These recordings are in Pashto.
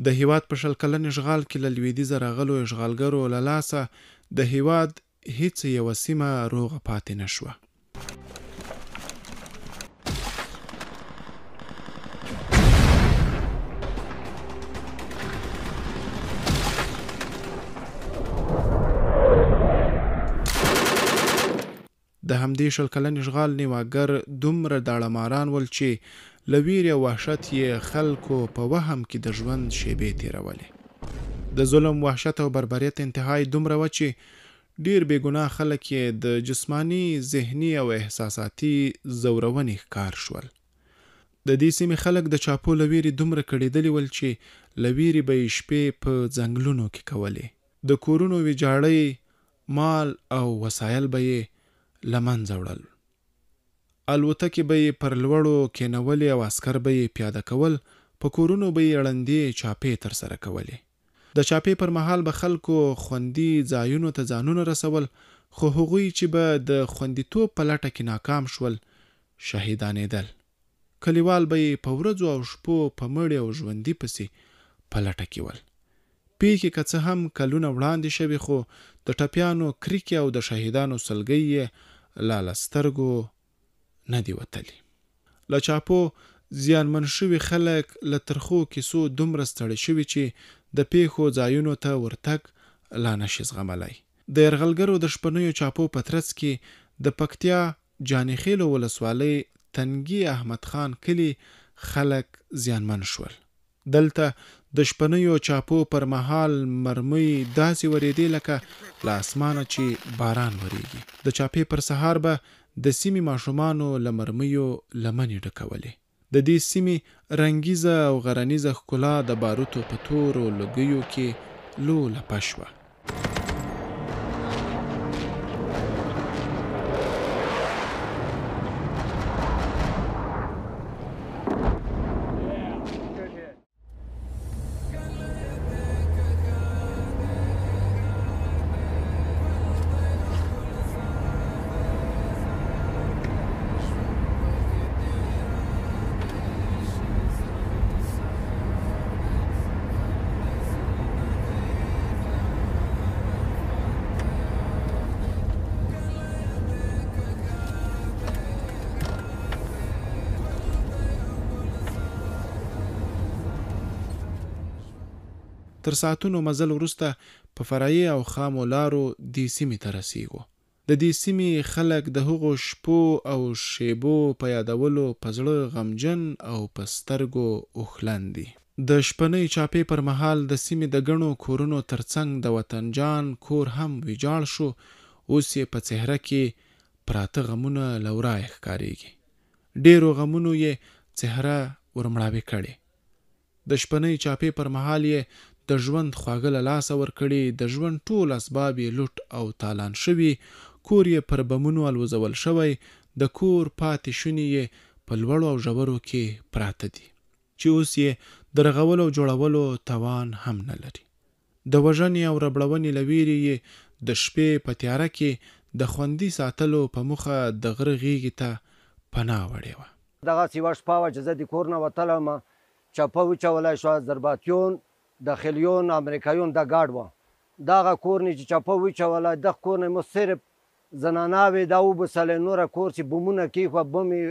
د هیواد په 20 کلن اشغال کې له لویدیځه راغلو اشغالګرو له لاسه د هیواد هیڅ یوه سیمه روغه پاتې نه شوه. د همدې 20 کلن اشغال نیواکګر دومره داړه ماران ول چې له ویرې او وحشت یې خلکو په وهم کې د ژوند شیبې تیرولې. د ظلم، وحشت او بربریت انتها یې دومره وه چې ډیر بې ګناه خلک یې د جسماني، ذهني او احساساتي ځورونې ښکار شول. د دې سیمې خلک د چاپو له ویرې دومره کړېدلي ول چې له ویرې به یې شپې په ځنګلونو کې کولې. د کورونو ویجاړۍ، مال او وسایل به یې له منځه وړل. الوتکې به یې پر لوړو کېنولې او عسکر به یې پیاده کول، په کورونو به یې ړندې چاپې ترسره کولې. د چاپې پر مهال به خلکو خوندي ځایونو ته ځانونه رسول، خو هغوی چې به د خوندیتوب په لټه کې ناکام شول، شهیدانېدل. کلیوال به یې په ورځو او شپو په مړي او ژوندي پسې په لټه کې ول. پېښې که څه هم کلونه وړاندې شوې، خو د ټپیانو کریکې او د شهیدانو سلګۍ یې لا له سترګو نه دي وتلي. له چاپو زیانمن شوي خلک له ترخو کیسو دومره ستړي شوي چې د پېښو ځایونو ته ورتګ لا نه شي زغملی. د یرغلګرو د شپنیو چاپو په ترڅ کې د پکتیا جانیخېلو ولسوالۍ تنګي احمد خان کلي خلک زیانمن شول. دلته د شپنیو چاپو پر مهال مرمۍ داسې ورېدې لکه له اسمانه چې باران ورېږي. د چاپې پر سهار به د سیمې ماشومانو له مرمیو لمنې ډکولې. د دې سیمې رنګیزه او غرنیزه ښکلا د باروتو په تورو لوګیو کې لو لپه شوه. تر ساعتونو مزل وروسته په فرعي او خامو لارو دې سیمې ته رسیږو. د دې سیمې خلک د هغو شپو او شیبو په یادولو په زړه غمجن او په سترګو اوښلن دي. د شپنۍ چاپې پر مهال د سیمې د ګڼو کورونو ترڅنګ د وطن جان کور هم ویجاړ شو. اوس یې په څهره کې پراته غمونه له ورایه ښکارېږي. ډېرو غمونو یې څهره ورمړاوې کړې. د شپنۍ چاپې پر مهال یې د ژوند خواږه له لاسه ورکړي، د ژوند ټول اسباب یې لوټ او تالان شوي، کور یې پر بمونو الوزول شوی، د کور پاتې شوني یې په لوړو او ژورو کې پراته دي، چې اوس یې د رغولو او جوړولو توان هم نه لري. د وژنې او ربړونې له ویرې یې د شپې په تیاره کې د خوندي ساتلو په موخه د غره غېږې ته پناه وړې وه. دغسې یوه شپه وه چې زه د کور نه وتلی وم، چپه وچولی شوه، ضرباتیون، داخلیون، امریکایون دا ګاډ وه. دغه کور نه چې چپه وچولی، دغه کور نه مو صرف زناناوې دا وبسلې، نوره کور چې بمونه کېښوه، بم یې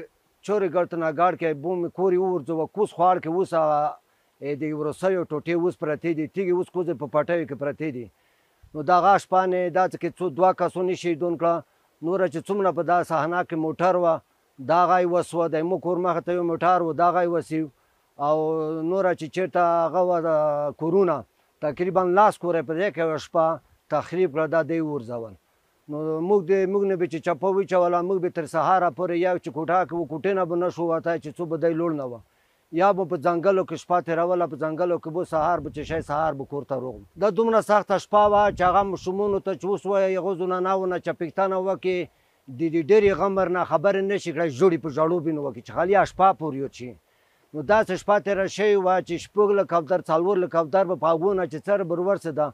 چورې ګړته نه ګاډ کې بم یې کور یې وغورځوه. کوز خواړ کې اوس هغه د وروسیو ټوټې اوس پرتې دي، تیږې اوس کوزې په پټیو کې پرتې دي. نو دغه شپه نه دا چې څو دوه کسو نه شهیدون کړه، نوره چې څومره په دا صحنه کې موټر وه دغه یې وسوه، د مو کور مخې ته یو موټر و دغه یې وسیو، او نوره چې چېرته هغه وه کورونه تقریبا لاس کوره په دې کې یوه شپه تخریب کړه، دا دی وغورځول. نو موږ نه به چې چپه وچوله، موږ به تر سهاره پورې یو چې کوټه کې و، کوټې نه به نه شو وتی چې څو به دی لوړ نه وه، یا به په ځنګلو کې شپه تېروله، په ځنګلو کې به سهار به چې شی سهار به کور ته روغم. دا دومره سخته شپه وه چې هغه ماشومانو ته چې اوس وایي هغو ځوانانو نه چې پښتنه وکړي د دې ډېرې غمر نه خبرې نه شي کړی، ژوړي په ژړو بینو وکړي چې خالي شپه پورې وچي. نو داسې شپه تېره شوې وه چې شپږ لکه اوتر څلور لکه اوتر به په هغو نه چې څر به ورسېده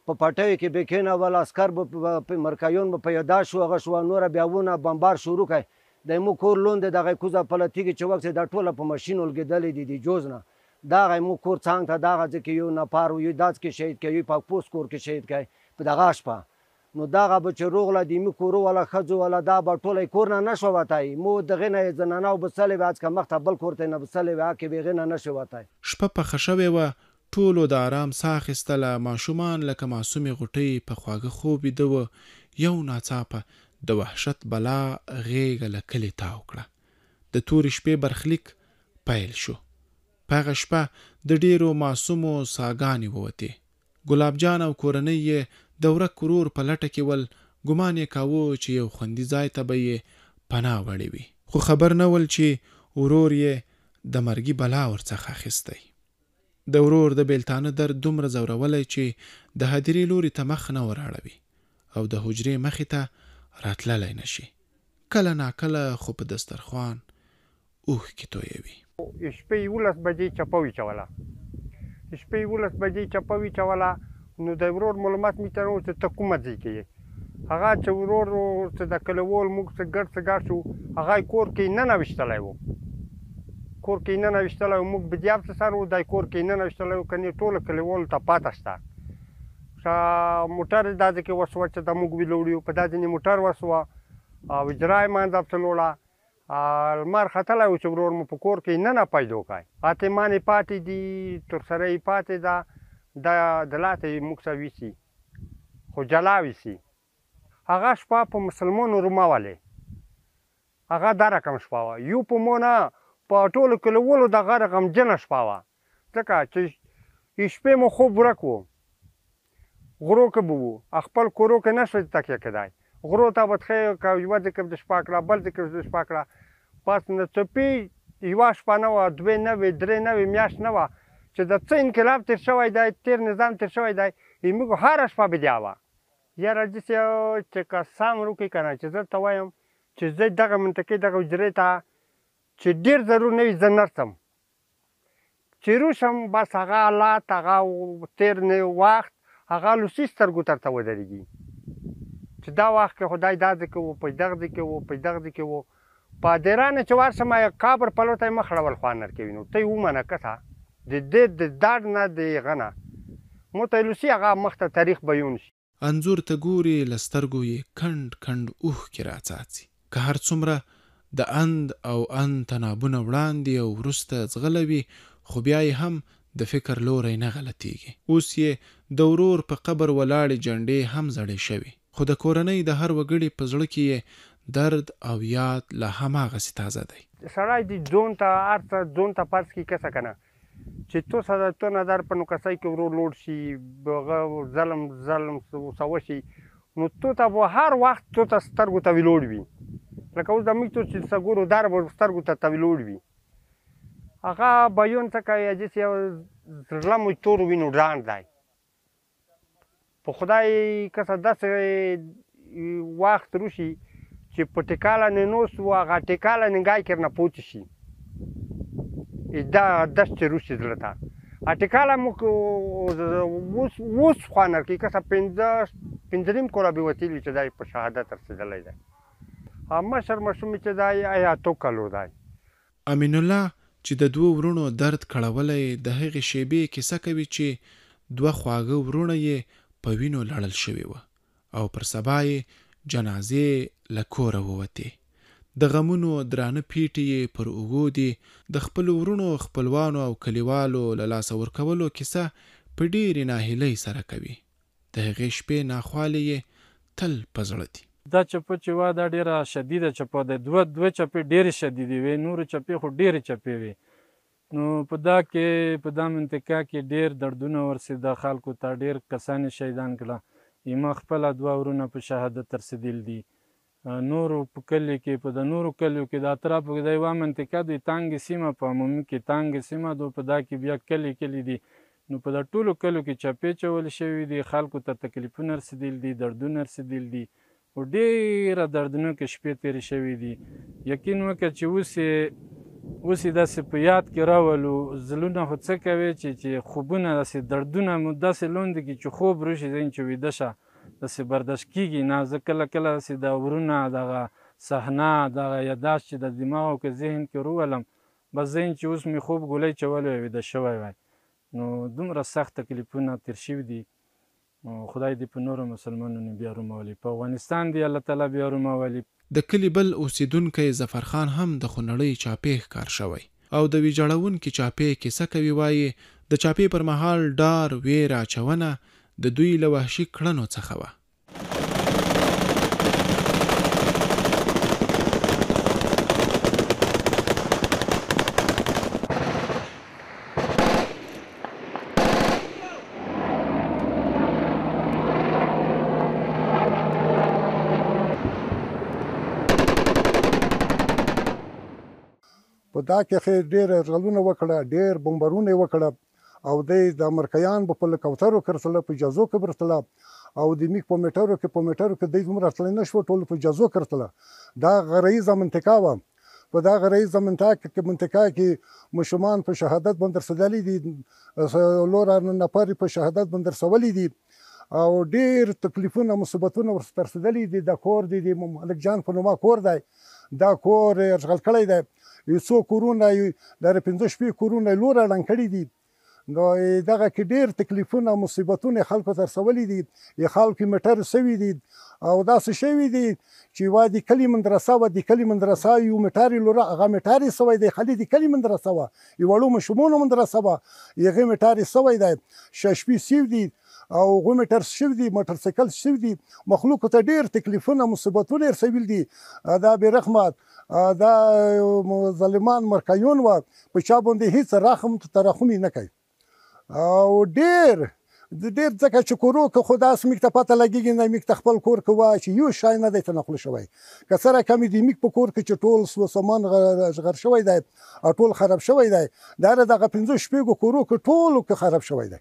په پټیو کې به کېنول، عسکر به مرکیون به پیدا شو، هغه شوه نوره بیا ونه بمبار شروع کړی. د مو کور لوند دی، دغه کوزه پله تیږې چې وکسې دا ټوله په ماشین ولګېدلې دي د جوز نه. دغه مو کور څنګ ته دغه ځای کې یو نفر و، یو داس کې شهید کړ، یو پاک پوست کور کې شهید کړ په دغه شپه. نو دغه به چې روغله د مو کورو والا ښځو والا دا به ټولی کور نه نه شوه وتی، مو دغې نه یې زنانه وبسلې وې، هڅکه مخته بل کور ته یې نه بسلې وې، هکې به هغې نه نه شوې وتی. شپه پخه شوې وه، ټولو د ارام ساه اخیستله، ماشومان لکه معصومې غوټۍ په خواږه خوب ویده و، یو ناڅاپه د وحشت بلا غېږه له کلي تاو کړه، د تورې شپې برخلیک پیل شو. په هغه شپه د ډېرو معصومو ساګانې ووتې. ګلاب جان او کورنۍ یې د ورک ورور په لټه کې ول، ګمان یې کاوه چې یو خوندي ځای ته به یې پناه وړې وي. خو خبر نه ول چې ورور یې د مرګي بلا ورڅخه اخیستی. د ورور د بېلتانه درد دومره ځورولی چې د هدیرې لوري ته مخ نه وراړوي او د حجرې مخې ته راتللی نه شي. کله ناکله خو په دسترخوان اوښکې تویوي. شپې 11 بجې چپه وچوله، شپې 11 بجې چپه وچوله. نو د ورور معلومات مې ته نه و چې ته کومه ځای کې یې. هغه چې ورور چې د کلیوال موږ څه ګډ څه ګډ شو، هغه یې کور کې ننویشتلی و، کور کې ننویشتلی و. موږ بدیاب څه سره و، دی کور کې ننویشتلی و، کنې ټولو کلیوالو ته پاته شته. موټر دا ځای کې وسوه چې دا موږ ویلوړي وو، په دا ځینې موټر وسوه او اجرا یې منځه پسې لوړه. لمر ختلی و چې ورور مو په کور کې ننه پیدا کړی. اتیمان یې پاتې دي، تر سره یې پاتې ده، دا د لاته یې موږ سره ویسي، خو جلا ویسي. هغه شپه په مسلمانو رومه ولې، هغه دا رقم شپه وه، یو په مو نه په ټولو کلیوالو دغه غمجنه شپه وه، ځکه چې شپې مو خوب ورک و، غرو کې به وو، خپل کورو کې نه شوې تکیه کېدای. غرو ته به تښې که یوه ځای کې به د شپه کړه، بل ځای کې به د شپه کړه. پس نو څپې یوه شپه نه وه، دوې نه وې، درې نه وې، میاشت نه وه چې د څه انقلاب تېر شوی دی، تېر نظام تېر شوی دی، موږ هره شپه بدیا وه. یاره داسې چې که سم وکړي که نه، چې زه ته وایم چې زه دغه منطقې دغه حجرې ته چې ډېر ضرور نه وي زه نه رسم، چې روشم بس هغه حالات، هغه تېر نه وخت، هغه لوسي سترګو ته ورته ودرېږي چې دا وخت کې خدای دا ځای کې و، په دغه ځای کې و، په دغه ځای کې و. په هدیره چې ورشم قبر پلو ته یې مخ اړول خوند نه ورکوي، نو ته یې ومنه که د دې د درد نه د هغه نه مو ته لوسي هغه مخ ته تاریخ بیون شي. انځور ته ګوري، له سترګو یې کنډ کنډ اوښکې راڅاڅي. که هر څومره د اند او اند تنابونه وړاندې او وروسته ځغلوي، خو بیا یې هم د فکر لوری نه غلطېږي. اوس یې د ورور په قبر ولاړې جنډې هم زړې شوې، خو د کورنۍ د هر وګړي په زړه کې یې درد او یاد لا هماغسې تازه دی. سړی د ځون ته هر څه ځون ته فرض کړي کسه که نه چې تو سره تو نظر په نوکسۍ کې ورور لوړ شي، هغه ظلم ظلم څه وشي، نو تو ته به هر وخت تو ته سترګو ته ویلوړ وي. لکه اوس د موږ تو چې څه ګورو در به سترګو ته ویلوړ وي. هغه بیون څه کوي چې یو زړه مو تور وي نو ډاڼ دی. په خدای کسه داسې وخت روشي چې په ټیکاله ننوست و، هغه ټیکاله ننګای کې نه پوت شي، دا دست چې روشي زړه ته. ټیکاله موږ اوس اوس خوند ورکوي، کسه 5.5 کاله به وتلي چې دی په شهادت رسېدلی دی. مشر ماشوم چې دی 8 کالو دی. امین الله چې د دوو وروڼو درد کړولی، د هغې شېبې کیسه کوي چې دوه خواږه وروڼه یې په وینو لړل شوي وه او پر سبا یې جنازې له کوره ووتې. د غمونو درانه پیټي یې پر اوږو دي. د خپلو وروڼو، خپلوانو او کلیوالو له لاسه ورکولو کیسه په ډېرې ناهیلۍ سره کوي. د هغې شپې ناخوالې یې تل په زړه دي. دا چپه چې وه دا ډېره شدیده چپه ده، دوه چپې ډېرې شدیدې وې، نورې چپې خو ډېرې چپې وې. نو په دا کې په دا منطقه کې ډېر دردونه ورسېده خلکو ته، ډېر کسان یې شهیدان کړه. ما خپله دوه ورونه په شهادت رسېدلي دي. نورو په کلیو کې، په د نورو کلیو کې د اطرافو کې دا یوه منطقه د تنګې سیمه په عمومي کې تنګې سیمه ده، په دا کې بیا کلي کلي دي. نو په دا ټولو کلیو کې چپې چول شوي دي، خلکو ته تکلیفونه رسېدلي دي، دردونه رسېدلي دي او ډېره دردناکې شپې تېرې شوي دي. یقین وکړه چې اوس یې داسې په یاد کې راولو، زړونه خو څه کوي چې خوبونه داسې دردونه مو داسې لوندې کړي چې خوب راشي ذهن چې ویده شه داسې برداشت کېږي نه. زه کله کله داسې دا ورونه، دغه صحنه، دغه یادداشت چې د دماغو کې ذهن کې راولم، بس زه چې اوس مې خوب ګولۍ چولی وای، ویده شوی وای. نو دومره سخت تکلیفونه تېر شوي دي. خدای دې په نورو مسلمانانو بیا رومولي، په افغانستان دې الله تعالی بیا رومولي. د کلي بل اوسېدونکی ظفر خان هم د خونړۍ چاپې ښکار شوی او د ویجاړونکې چاپې کیسه کوي وايي، د چاپې پر مهال ډار، وېره اچونه د دوی له وحشي کړنو څخه وه. په دا کې خې ډېر یرغلونه وکړه، ډېر بمبرونه یې وکړه او دی د امریکایان به په کوترو کې راتله، په جزو کې به راتله او د میک په میټرو کې په میټرو کې دی دومره راتلی نه شو، ټول په جزو کې راتله. دا غریزه منطقه وه. په دا غریزه منطقه کې ماشومان په شهادت باندې رسېدلي دي، لور نفر په شهادت باندې رسولي دي او ډېر تکلیفونه مصیبتونه ورته رسېدلي دي. دا کور دی د ملک جان په نومه کور دی، دا کور یې اشغال کړی دی. یو څو کورونه لري، 5 شپې کورونه لور ړنګ کړي دي. نو دغه کې ډېر تکلیفونه مصیبتونه خلکو ته رسولي دي، خلکو مټر سوي دي او داسې شوي دي چې وا د کلي مدرسه وه، د کلي مدرسه یو مټر یې لوره هغه مټر یې سوی دی، خالي د کلي مدرسه وه، یو وړو ماشومانو مدرسه وه، هغې مټر یې سوی دی، شپې سوي دي او هغو مټر شوي دي، موټرسایکل شوي دي. مخلوقو ته ډېر تکلیفونه مصیبتونه یې رسولي دي. دا بې رحمه دا ظالمان مرکیون وه، په چا باندې هیڅ رحم ترحم یې نه کوي او ډېر ډېر ځکه چې کورو کې خو داسې موږ ته پته لګېږي نه، موږ ته خپل کور کې وه چې یو شی نه دی تنقل شوی. که څه رقم د موږ په کور کې چې ټول سامان غر شوی دی او ټول خراب شوی دی، دا دغه 5 شپږو کورو کې ټولو کې خراب شوی دی.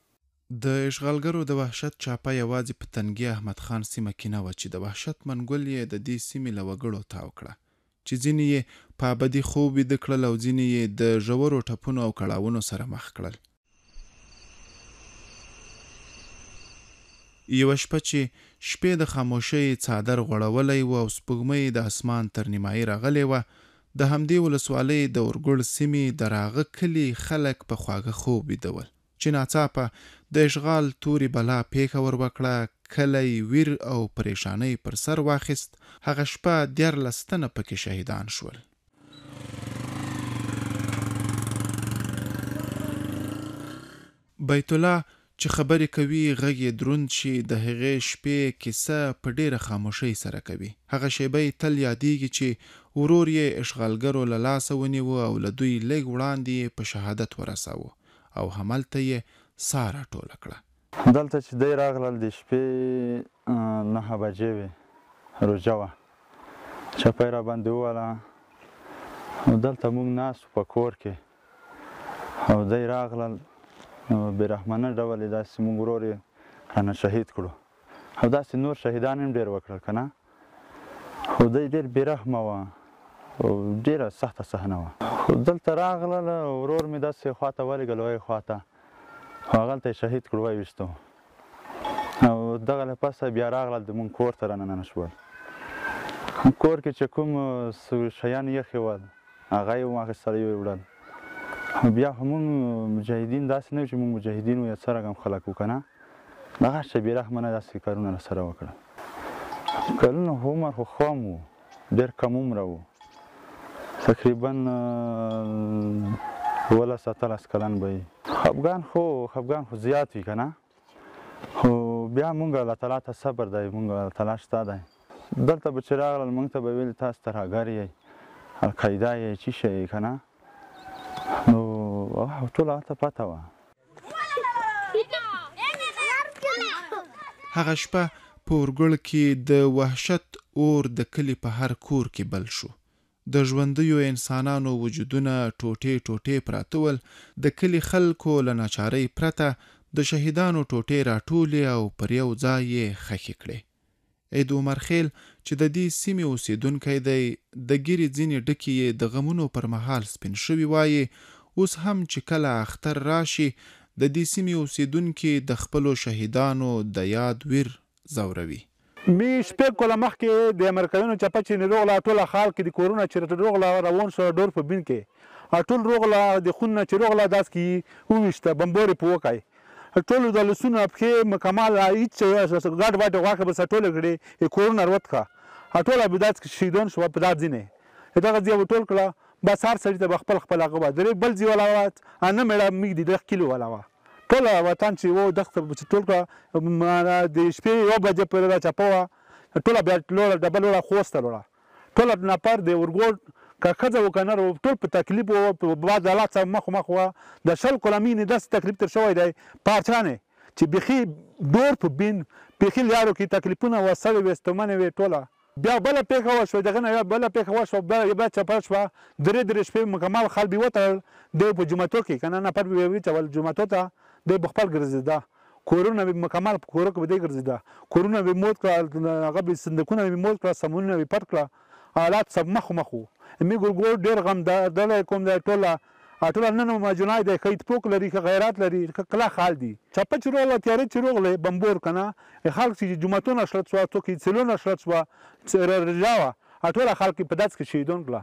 د اشغالګرو د وحشت چاپه یوازې په تنګي احمد خان سیمه کې نه وه چې د وحشت منګول یې د دې سیمې له وګړو تاو کړه، چې ځینې یې په ابدي خوب ویده کړل او ځینې یې د ژورو ټپونو او کړاوونو سره مخ کړل. یوه شپه چې شپې د خاموشۍ څادر غوړولی و او سپوږمۍ د اسمان تر نیمایي راغلې وه، د همدې ولسوالۍ د اورګوړ سیمې د راغه کلي خلک په خواږه خوب ویده ول چې ناڅاپه د اشغال تورې بلا پېښه ور وکړه، کلی ویر او پریشانۍ پر سر واخیست. هغه شپه 13 تنه پکې شهیدان شول. بیت الله چې خبرې کوي غږ یې دروند شي، د هغې شپې کیسه په ډېره خاموشۍ سره کوي. هغه شېبه یې تل یادېږي چې ورور یې اشغالګرو له لاسه ونیوه او له دوی لږ وړاندې یې په شهادت ورساوه او هملته یې ساه راټوله کړه. دلته چې دی راغلل د شپې 9 بجې وې، روژه وه، چپه یې راباندې ووهله. دلته موږ ناست وو په کور کې او دی راغلل بې رحمانه ډول یې داسې موږ ورور یې رانه شهید کړو او داسې نور شهیدان هم ډېر وکړل که نه. خو دی ډېر بې رحمه وه او ډېره سخته صحنه وه. خو دلته راغلل ورور مې داسې خواته ولېږل، وایي خواته، خو هغلته یې شهید کړو، ویشتو. او دغه له پسه بیا راغلل د موږ کور ته راننه شول. کور کې چې کوم شیان یخې ول هغه یې واخیستل، یې وړل. بیا خو موږ مجاهدین داسې نه وو چې موږ مجاهدین وو یا څه رقم خلک وو که نه، دغه څه بې رحمه نه داسې کارونه راسره وکړل. کلونه خو عمر خو خام و، ډېر کم عمره و، تقریبا 17 18 کلن به یې. خفګان خو زیات وي که نه، خو بیا موږ الله تعالی ته صبر دی، موږ الله تعالی شته دی. دلته به چې راغلل موږ ته به ویل تاسو ترهګر یئ، القاعده یئ، چی شی یئ که نه، نو ټول هغه ته پته وه. هغه شپه په اورګوړ کې د وحشت اور د کلي په هر کور کې بل شو. د ژوندیو انسانانو وجودونه ټوټې ټوټې پراته ول. د کلي خلکو له ناچارۍ پرته د شهیدانو ټوټې راټولې او پر یو ځای یې ښخې کړې. عید عمرخیل چې د دې سیمې اوسېدونکی دی، د ږیرې ځینې ډکي یې د غمونو پر مهال سپین شوي، وایي اوس هم چې کله اختر راشي د دې سیمې اوسېدونکي د خپلو شهیدانو د یاد ویر ځوروي. می شپږ کاله مخکې د امریکایانو چپه چې روغله ټوله خلک د کورونه چې روغله روان شو ډور په بین کې ټول روغله د خون نه چې روغله داس کې وویشته بمبورې په وکای ټولو د لسونو پښې مکمل هیڅ ګډ وډ غوښه به ټوله کړې کورونه وروت کړه ټوله به داس کې شهیدان شو په دا ځینې دغه ځای ټول کړه بس هر سړي ته به خپل خپل هغه وه درې بل ځای ولا وه نه مېړه میږ دي دغه کلي ولا وه ټول وطن چې وو دغه چې ټول کړه د شپې یوه بجه پورې را چپه وه ټوله بیا لوړه ډبه لوړه خوست ته لوړه ټوله نفر د اورګوډ که ښځه و که نر و ټول په تکلیف و په بعد حالات سره مخ مخ وه د 20 کاله مینې داسې تکلیف تېر شوی دی پارچانې چې بیخي ډور په بین بیخي لیارو کې تکلیفونه وه سړې وې ستومنې وې ټوله بیا بله پېښه وشوه دغه نه بله پېښه وشوه بیا چپه شوه درې درې شپې مکمل خلک به وتړل دی په جوماتو کې که نه نفر به یې وچول جوماتو ته دی به خپل ګرځېده کورونه به مکمل په کورو کې به دی ګرځېده کورونه به موت کړه هغه به صندوقونه به موت کړه سمونونه به پټ کړه حالات سب مخ مخ وو مې ګورګور ډېر غم دلی کوم دی ټوله ټوله نن مجنای دی ښه اتفاق لري ښه غیرت لري ښه کله خال دي چپه چې روغله تیارې چې روغلې بمبور که نه خلک چې جوماتونه شړت شوه څوک یې څلونه شړت شوه رجا وه ټوله خلک یې په داس کې شهیدان کړه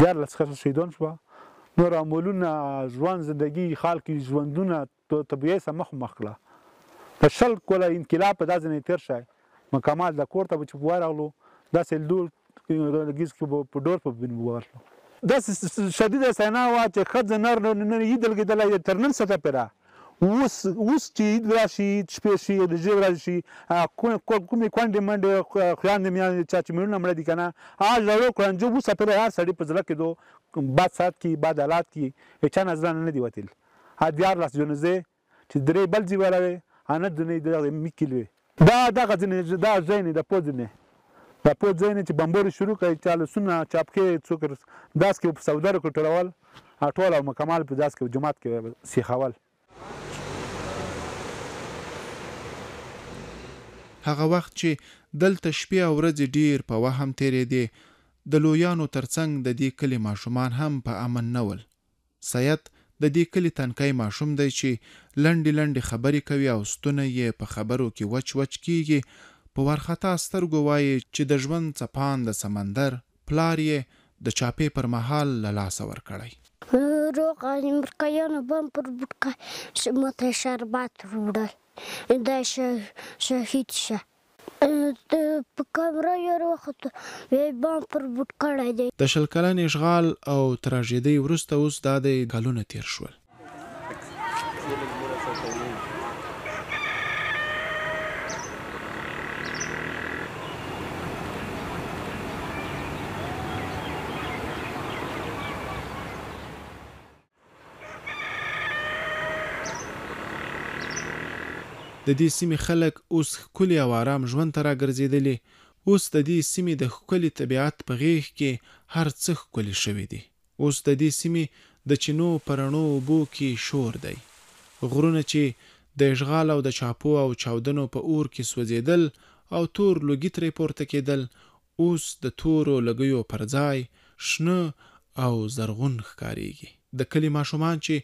13 کسه شهیدان شوه نور عملونه ژوند زندګي خلک یې ژوندونه طبیعي سره مخ مخ کړه د 20 کاله انقلاب په دا ځینې تېر شی مکمل د کور ته به چې ورغلو داسې لور ګیز کې په ډور په بین ورغلو داسې شدیده صحنه وه چې ښځه نر نه عید لګېدلی تر نن ساعته پورې اوس اوس چې عید راشي عید شپې شي روژې ورځې شي کومې کونډې منډې خویندې میندې چا چې مېړونه مړه دي که نه هغه ژړو کړنجو اوسه پورې هر سړي په زړه کې دو بد ساعت کې بد حالات کې هېچا نه زړه نه دي وتلي 13 جنازې چې درې بل ځای والا وې نه ځینې دغه میکل وې دا دغه ځینې دا ځای نه د پوځ نه د پوځ ځای نه چې بمبورې شروع کړي چا لسونه چا پښې څوک داس کې په سودرو کې ټولول ټول او مکمل په داس کې جومات کې سیخول. هغه وخت چې دلته شپې او ورځې ډېر په وهم تېرېدې د لویانو ترڅنګ د دې کلي ماشومان هم په امن نه ول. سید د دې کلي تنکی ماشوم دی چې لنډې لنډې خبرې کوي او ستونی یې په خبرو کې وچ وچ کیږي په وارخطا سترګو وایي چې د ژوند څپاند سمندر پلار یې د چاپې پر مهال له لاسه ورکړی. روغ امریکایانو بم پر بوټکای ماته شربت وروړل دا شهید شه په کمره یې راوخته بیا بم پر بوټ کړی دی. د 20 کلن اشغال او تراژیدۍ وروسته اوس دا دی کلونه تېر شول. د دې سیمې خلک اوس ښکلي او آرام ژوند ته راګرځېدلي. اوس د دې سیمې د ښکلي طبیعت په غېږ کې هر څه ښکلي شوي دي. اوس د دې سیمې د چینو په رڼو اوبو کې شور دی. غرونه چې د اشغال او د چاپو او چاودنو په اور کې سوځېدل او تور لوګي ترې پورته کېدل، اوس د تورو لګیو پر ځای شنه او زرغون ښکارېږي. د کلي ماشومان چې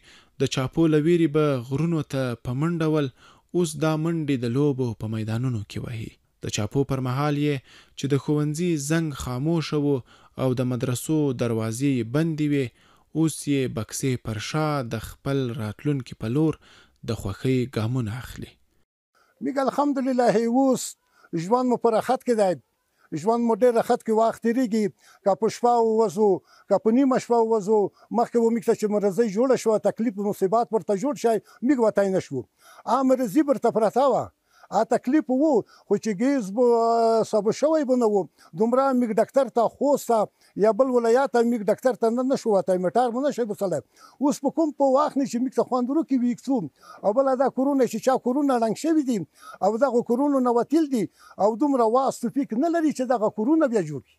د چاپو له ویرې به غرونو ته په منډه ول، اوس دا منډې د لوبو په میدانونو کې وهي. د چاپو پر مهال یې چې د ښوونځي زنګ خاموشه و او د مدرسو دروازې یې بندې وې، اوس یې بکسې پر شا د خپل راتلونکي په لور د خوښۍ ګامونه اخلي. موږ الحمدلله اوس ژوند مو په راحت کې دی، ژوند مو ډېر راحت کې وخت تېرېږي. که په شپه ووځو که په نیمه شپه ووځو، مخکې به موږ ته چې مرضۍ جوړه شوه تکلیف مصیبت ورته جوړ شی موږ وتی نه شوو، هغه مرضي ورته پرته وه، هغه تکلیف وو، خو چې ګیز به سبو شوی به نه و دومره موږ ډاکتر ته خوست ته یا بل ولایت ته موږ ډاکتر ته نه شو وتی، موټر مو نه شی بوتلی. اوس په کوم په وخت نه چې موږ ته خوند ورکړي وي څو او بله دا کورونه چې چا کورونه ړنګ شوي دي او دغه کورونو نه وتل دي او دومره واس توفیق نه لري چې دغه کورونه بیا جوړ کړي.